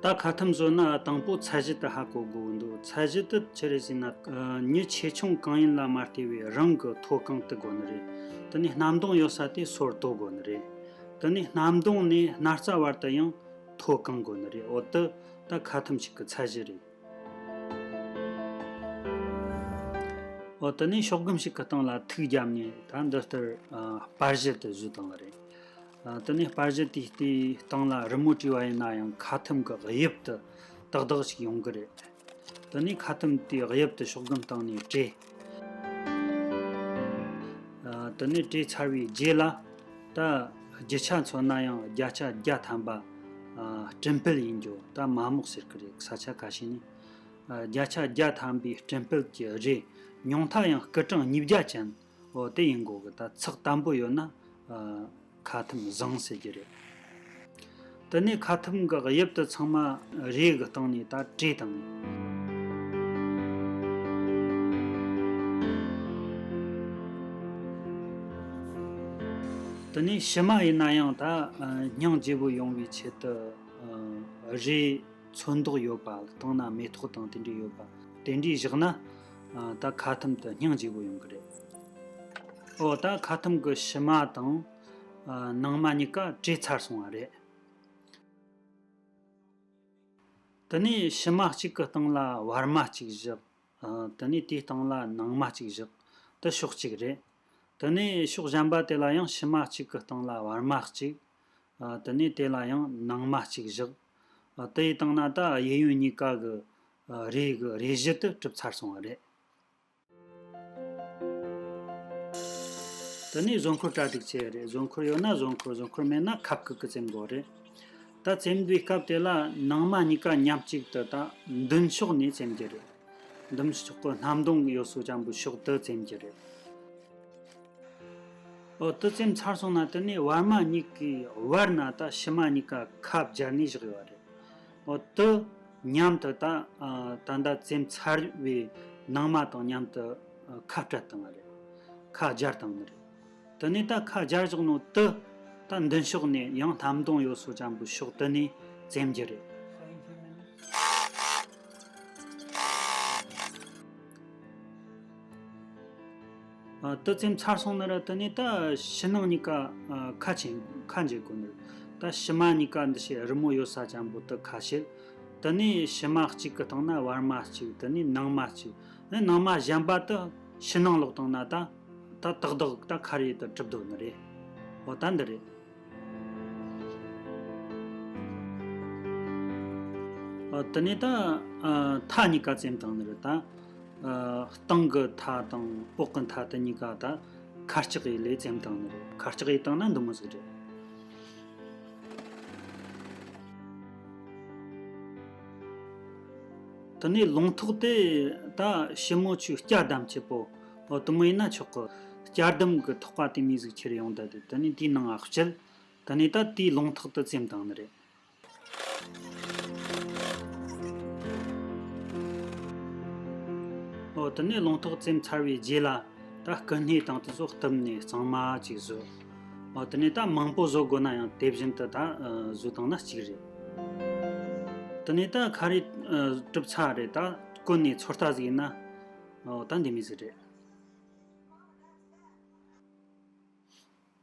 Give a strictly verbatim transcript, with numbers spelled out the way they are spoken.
ད་ཁ་ཐུམ་བཟོ་ན་དང་པོ་ཚད་གཞི་དེ་ཧ་གོ་དགོས་འདུག་ཚད་གཞི་དེ་ཆི་རེད་ཟེར་ན། ཨ། མྱི་ཆེ་ཆུང་གང་ཡིན་ལ་མ་ལྟོས་པའི་རང་གི་མཐོ་གང་དེ་དགོས་ནི་རེད། དེ་ནས་སྣམ་དུང་ཡོད་ས་དེ་སོར་དོ་དགོས་ནི་རེད། དེ་ནས་སྣམ་དུང་ནས་སྣ་རྩ་བར་དུ་ཡང་མཐོ་གང་དགོས་ནི་རེད། འོ་དེ་ད་ཁ་ཐུམ་ཞིག་གི་ཚད་གཞི་རེད། འོ་དེ་ནས་ཤོག་སྒམ་ཞིག་གི་སྟེང་ལ་ཐིག་བརྒྱབ་ནས་ད་འདི་ལྟར། ཨ། སྤར་གཞི་དེ་བཟོས་བཏང་བ་རེད། ཨ། དེ་ནས་སྤར་གཞི་དེའི་སྟེང་ལ་རི་མོ་བྲིས་པ་ཡིན་ན་ཡང་ཁ་ཐུམ་གྱི་དབྱིབས་དེ་ཏག་ཏག་ཅིག་ཡོང་གི་རེད། དེ་ནས་ཁ་ཐུམ་དེའི་དབྱིབས་དེ་ཤོག་སྒམ་སྟེང་ནས་བྲིས། ཨ། དེ་ནས་བྲིས་ཚར་བའི་རྗེས་ལ་ད་རྒྱུ་ཆ་མཚོན་ན་ཡང་བརྒྱ་ཆ་བརྒྱ་ཐམ་པ། ཨ། སྤྲིན་སྤེལ་ཡིན་རྒྱུ་ད་མ་རྨོག་ཟེར་གི་རེད། ས་ཆ་ཁ་ཤས་ནས། ཨ། བརྒྱ་ཆ་བརྒྱ་ཐམ་པའི་སྤྲིན་སྤེལ་གྱི་རས་ཉུང་མཐའ་ཡང་སྐུ་གྲངས་ཉིས་བརྒྱ་ཅན། འོ་དེ་ཡིན་དགོས་གི། ད་ཚགས་དམ་པོ་ཡོད་ན། ཨ། ཁ་ཐུམ་བཟང་ཟེར་རྒྱུ་རེད། དེ་ནས་ཁ་ཐུམ་གྱི་དབྱིབས་དེ་ཚང་མ་རས་ཀྱི་སྟེང་ནས་ད་བྲིས་བཏང་ནས། དེ་ནས་ཕྱི་མ་ཡིན་ན་ཡང་ད། ཨ། སྙིང་རྗེ་པོ་ཡོང་བའི་ཆེད་དུ། ཨ། རས་ཚོན་མདོག་ཡོད་པ། སྟེང་ན་མེ་ཏོག་དང་དེ་འདྲས་ཡོད་པ་དེ་འདྲས་བཞག་ན། ཨ། ད་ཁ་ཐུམ་དེ་སྙིང་རྗེ་པོ་ཡོང་གི་རེད། འོ་ད་ཁ་ཐུམ་གྱི་ཕྱི་མ་དང་། ཨ། ནང་མ་གཉིས་ཀ་བྲིས་ཚར་སོང་བ་རེད། དེ་ནས་ཕྱི་མ་གཅིག་གི་སྟེང་ལ་བར་མ་གཅིག་བཞག་ཨ། དེ་ནས་དེའི་སྟེང་ལ་ནང་མ་གཅིག་བཞག་དེ་ཕྱོགས་གཅིག་རེད། དེ་ནས་ཕྱོགས་གཞན་པ་དེ་ལ་ཡང་ཕྱི་མ་གཅིག་གི་སྟེང་ལ་བར་མ་གཅིག་ཨ། དེ་ནས་དེ་ལ་ཡང་ནང་མ་གཅིག་བཞག་ཨ། དེ་ཡི་སྟེང་ན་ད་གཡས་གཡོན་གཉིས་ཀ་གི། ཨ། རས་གི་རས་གཞི་དེ་གྲུབ་ཚར་སོང་བ་རེད། དེ་ནས་བཟོ་འཁོར་གྲ་སྒྲིག་བྱས་རེད། བཟོ་འཁོར་ཡོད་ན་བཟོ་འཁོར། བཟོ་འཁོར་མེད་ན་ཁབ་ཀྱིས་བཙེམ་དགོས་རེད། ད་བཙེམ་དུས་སྐབས་དེ་ལ་ནང་མ་གཉིས་ཀ་མཉམ་གཅིག་ཏུ་ད་མདུན་ཕྱོགས་ནས་བཙེམ་རྒྱུ་རེད། མདུན་ཕྱོགས་ཀྱི་སྣམ་དུང་ཡོད་ས་ཅན་པོའི་ཕྱོགས་དེ་བཙེམ་རྒྱུ་རེད། འོ་དེ་བཙེམ་ཚར་སོང་ན་དེ་ནས་བར་མ་གཉིས་ཀའི་བར་ན་ད་ཕྱི་མ་གཉིས་ཀ་ཁ་སྦྱར་ནས་བཞག་ཡོད་རེད། འོ་དེ་མཉམ་དུ་ད། ཨ། ད་ལྟ་བཙེམ་ཚར་བའི་ནང་མ་དང་མཉམ་དུ། ཨ། ཁ་སྦྲད་བཏང་བ་རེད། ཁ་སྦྱར་བཏང་ནི་རེད། དེ་ནས་ད་ཁ་སྦྱར་བཞག་ནོ་དེ་ད་མདུན་ཕྱོགས་ནས་ཡང་སྣམ་དུང་ཡོད་ས་ཅན་པོའི་ཕྱོགས་དེ་ནས་བཙེམ་རྒྱུ་རེད། ཨ། དེ་བཙེམ་ཚར་སོང་ན་ར་དེ་ནས་ད་ཕྱི་ནང་གཉིས་ཀ། ཨ། ཁ་ཕྱེ། ཁ་འབྱེད་དགོས་ནི་རེད། ད་ཕྱི་མ་གཉིས་ཀ་འདི་བྱས་རི་མོ་ཡོད་ས་ཅན་པོ་དེ་ཁ་ཕྱེ། དེ་ནས་ཕྱི་མ་གཅིག་གི་སྟེང་ན་བར་མ་གཅིག་དེ་ནས་ནང་མ་གཅིག་ནས་ནང་མ་གཞན་པ་དེ་ཕྱི་ནང་ལོག་བཏང་ན་ད། ད་ཏག་ཏག་ད་ཁ་རས་དེ་གྲུབ་འདུག་ནི་རེད། འོ་ད་འདི་རེད། ཨ། དེ་ནས་ད། ཨ། མཐའ་གཉིས་ཀ་བཙེམ་བཏང་ནི་རེད་ད། ཨ། སྟེང་གི་མཐའ་དང་འོག་གི་མཐའ་དེ་གཉིས་ཀ་ད་ཁ་ལྕགས་ཡི་ལས་བཙེམ་བཏང་ནི་རེད། ཁ་ལྕགས་ཡི་བཏང་ན་འདི་མོ་ཟིག་རེད། དེ་ནས་ལུང་ཐོག་དེ་ད་ཞིབ་མོ་ཆུ་སྐྱ་བསྡམས་ཆེ་པོ། འོ་དེ་མོ་ཡིན་ན་ཆོག་གི། སྐྱ་བསྡམས་གི་ཐོག་པ་དེ་མོ་ཟིག་ཁྱེར་ཡོང་ད། དེ་དེ་ནས་དེའི་ནང་ང་བསྐྱལ། དེ་ནས་ད་དེའི་ལུང་ཐོག་དེ་བཙེམ་བཏང་ནི་རེད། འོ་དེ་ནས་ལུང་ཐོག་བཙེམ་ཚར་བའི་རྗེས་ལ་ད་སྐུ་སྣེ་དང་དེ་ཚོ་གཏུབ་ནས་གཙང་མ་ཅིག་བཟོ། འོ་དེ་ནས་ད་མང་པོ་བཟོ་དགོས་ན་ཡང་དེ་བཞིན་དུ་ད། ཨ། བཟོ་བཏང་ན་གཅིག་རེད། དེ་ནས་ད་ཁ་རས། ཨ། གྲུབ་ཚར་རེད། ད་གོན་ནས་ཚོད་ལྟ་ཟིག་ཡིན་ན། འོ་ད་འདི་མོ་ཟིག་རེད།